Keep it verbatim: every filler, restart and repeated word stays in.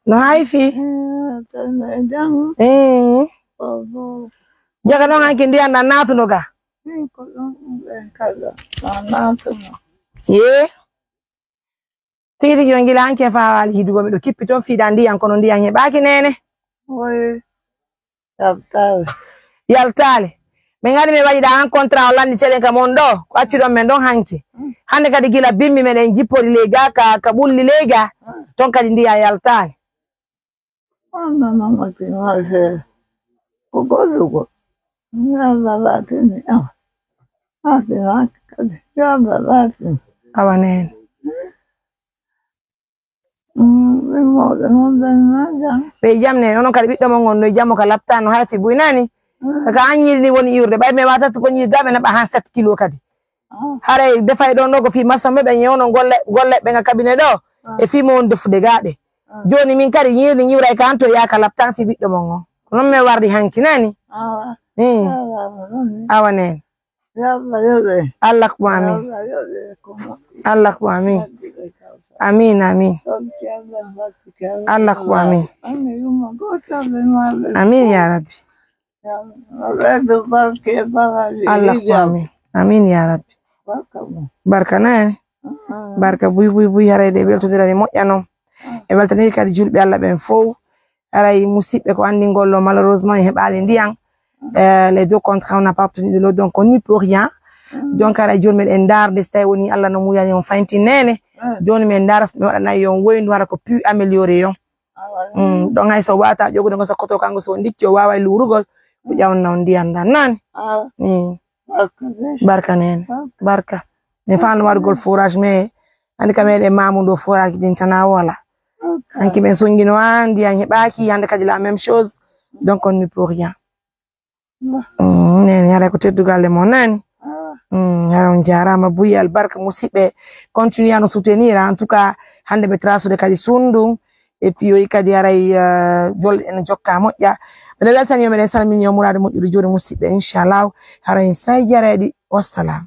No hayfi? Jaga noon hanki ndiyan ɗan naatuno ga? Ye. Tigi tigi on gila hanki e faawaali hidugo miɗo kippi toon fiiɗa ndiyan kono ndiyan heɓaaki neene. Yaltaali. Min ngari min waɗi ɗa an contrat on lanndi telen ka mon ɗo ko accuɗon men ɗon hanki. Hannde kadi gila bimmi meɗen jippori ley ga ka, ka ɓulli ley ga. Toon kadi ndiyan yaltaali. Wonno noon watti ma seeɗa. Ko gollugol. Yalla laatini am. Laatinaaki kadi. Yalla laatini. Awa neen. Ɓe mawɓe mon ɓen na jam. Ɓe jam neen. Onon kadi ɓiɗɗo mon ngon no jammo ka laptaano hay fi buy nani. Ka an ñiiri ni woni iwrude ɓay mi wata to ko ñiiri daɓe naɓa han sept kilo kadi. Haray defay ɗon ɗo ko fi mason ɓe ɓe ñewno golle golle ɓe nga kabine ɗo. E fi mo on defude gaɗe. Joni min kadi ñiiri ñiwray ka an to yaka laptan fi ɓiɗɗo mon on. Ko non mi wardi hanki nani. Awa. Awa neen. Allah ko amin. Allah ko amin. Amin amin. Allah ko amin. Amin ya rabbi. Allah ko amin. Amin ya rabbi. Barka nani. Barka buy buy buy haray de weltondirani moƴƴa non. E weltaniri kadi julɓe Allah ɓen fow. Aray musidɓe ko anndi ngol ɗo malheureusement en heɓaali ndiyan. Eh, les deux contre on n'a pas obtenu de l'eau donc on n'y peut rien. Donc aray jooni meɗen ndaarde so tawi woni Allah no muyani on fayntin nene. Jooni min ndaara so ɓe waɗanayi on woyndu hara ko plus amélioré on. Ɗon hay so wata ƴogude ngo sakkoto kanko so ndikki o waway luurugol. Ko ƴawna on ndiyan ndan nani. Barka nene. Barka. Min fano waɗugol forage mais andi ka meɗen mamu ɗo forage ɗin tana wala. Hanki ɓen songino an ndiyan heɓaki hande kadi la même chose. Donc on ne peut rien. Nene haray ko teddugal e mon nani. Hara on jarama buyi albarka musidɓe. Continue à nous soutenir en tout cas hande ɓe trasude kadi sundum. Et puis yoyi kadi haray jolɗe ene jokka moƴƴa. Mbeɗa weltani yo meɗen salmini yo murade moƴƴude joni musidɓe inchallahu. Haray say jarayɗi wassalam.